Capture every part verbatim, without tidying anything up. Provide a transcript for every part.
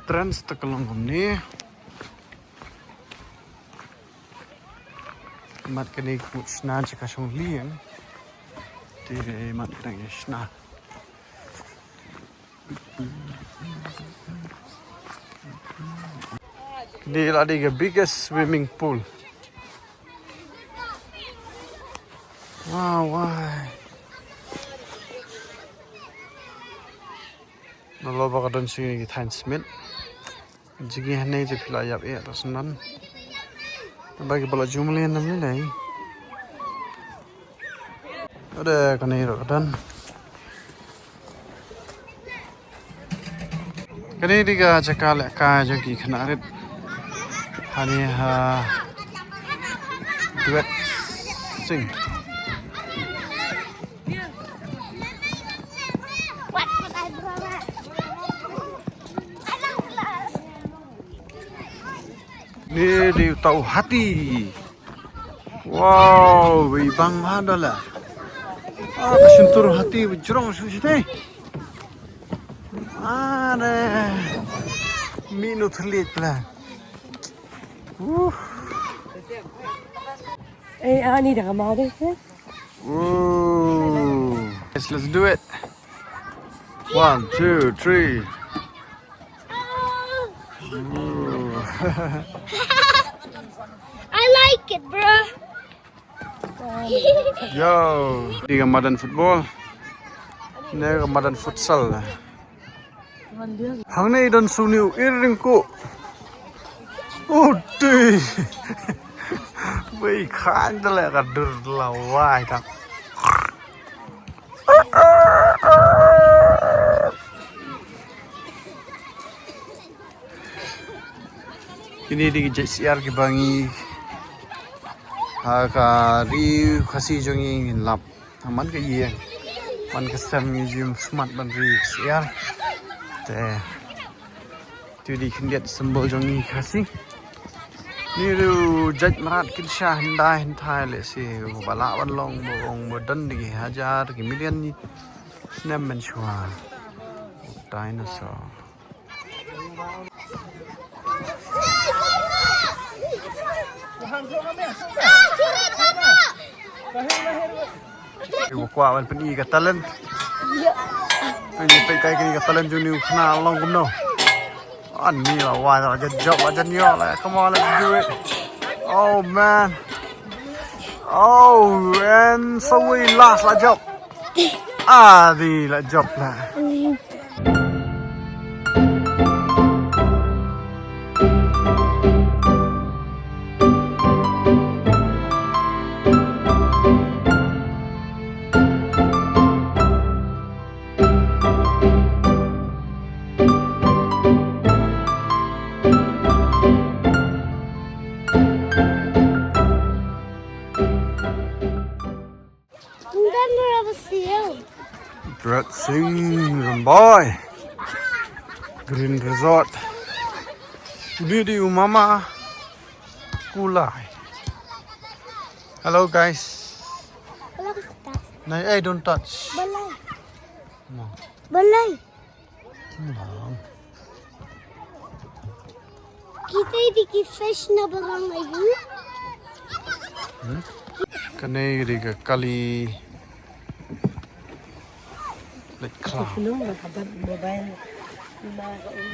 Entrance te ka long kumne. Mat kane ka mut shna jaka shong lieng. Te mat ka dang ïa shna. Kane la dei ka biggest swimming pool. Wow, wow. Nalor ba ka don shuh ïa ki thaiñ cement. Jingeh hangne te phi la ïap eh ta sngewdon. Ba ki ba la jumlien nam ne dei. Ade kane ruh ka don. Kane dei ka jaka lehkai jong ki khynnah rit. Hangne ha Duet Sing. Ni dei uta u hati. Wow, wei bang ha da la. Ah, ka shyntur hati ba jrong shu shi dei. Are. Minu thlit la. Uh. Eh, ani da ka ma de. Ooh. Yes, let's do it. One, two, three. Ooh. I like it, bro. Yo, dei ka madan football. Ne ka madan futsal. Hangne don suni u ir ring ku. Uti. Wei khan da le ka dur la wai ta. Kine dei ki jait syiar kiba ngi ha ka ri Khasi jong ngi ngin lap. Man ka ïing, man ka sem ngi jim smat ban ri syiar. Te tu dei khyndiat symbol jong ngi Khasi. Ni ruh jait mrad kin sha hyndai hynthai lehse ba lah ban long ba ong ba don dei ki hajar ki million snem mynshuwa. Dinosaur. Ki kwah ban pyni ka talent. Pyni peit kai kane ka talent jong une u khynnah long kumno. Ani la wai la jan jop la jan ïoh la. Come on, let's do it. Oh man. Oh, and so we last la jop. Ah, dei la jop la. Ndan raba siang. Duet Sing Rymbai Green Resort. Dei dei u mama kulai. Hello guys. Hello, stop. Nai, eh, don't touch. Balai. No. Balai. Kita dei ki fish na barang ayu. Hmm? Kane dei ka kali leit khlaw. Mobile.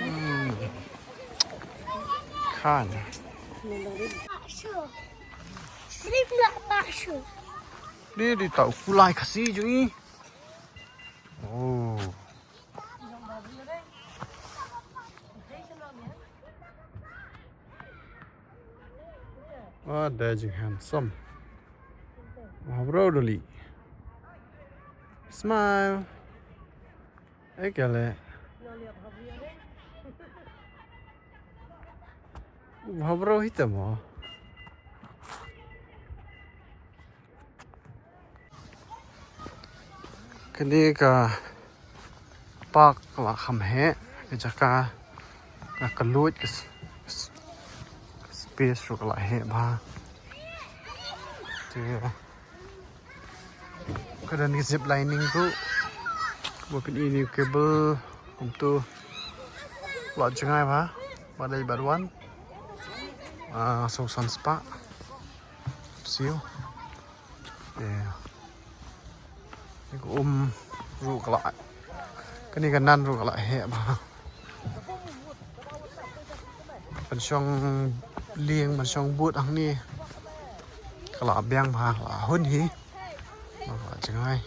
Hmm. Kan. Ni dei uta u kulai Khasi jong ngi. Oh. What a dashing handsome. Wow, bro, doli. Smile. Eh, kale. Wow, bro, hitam, oh. Kane ka park ka la kham heh, ka jaka ka, ka luid ka s-, s-, space ruh ka la heh bha. Te ka don ka zip lining ruh. Ba pyn-i ïa u cable kumtu. Lah jngai bha, ba dei ba wan. Ah, so san spah. Siew. Eh. Ni ka um ruh ka la. Kani ka nan ruh ka la heh bha. Ban shong lieng, ban shong bud hangne. Ka la biang bha, la hun hi. Ba ka la jngai.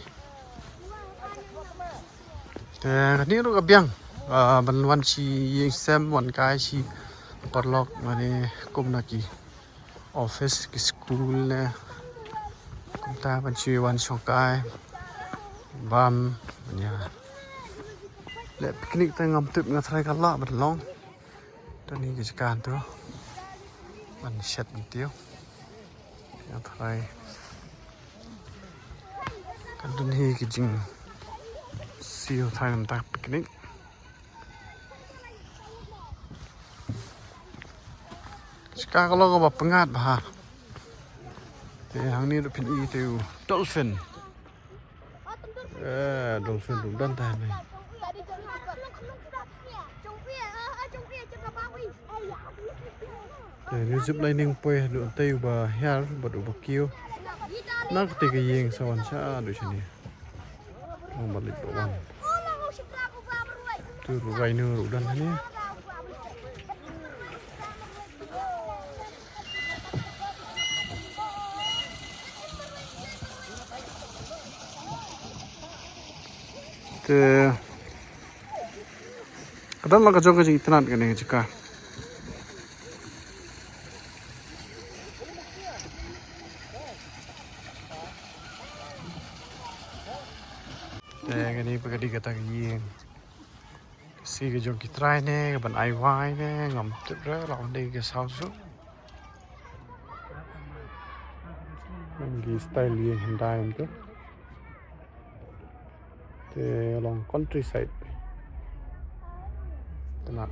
Te kani ruh ka biang. Ah, ban wan shi ïing sem, wan kai shi paralok, mane kum na ki office, ki school ne. Kumta ban shu wan shong kai. Bam, ban ïa leh picnic te ngam tip nga tharai ka lah ban long. Te ni ki jaka tu. Ban shet ni tiew. Nga tharai. Ka dun hi ki jingsiew tharai mynta picnic. Shika ka long kaba pyngngad bha. Te hangne ruh phin i te u dolphin. Eh, dolphin ruh don te hangne. Te u zip lining poi haduh te uba hiar bad uba kiew. Na kata ka ïing sa wan sha haduh shane. Long ba leit ba wan. Tu ruh rhino ruh don hangne. Te ka don la ka jong ka jingitynnad kane ka jaka. Te kane pa ka dei kata ka ïing. Ka sngi ka jong ki trai ne, ka ban ai wai ne, ngam tip re, la wan dei ka saw suk. Nang ki style ïing hyndai ym tu. Te long countryside. Tynnad.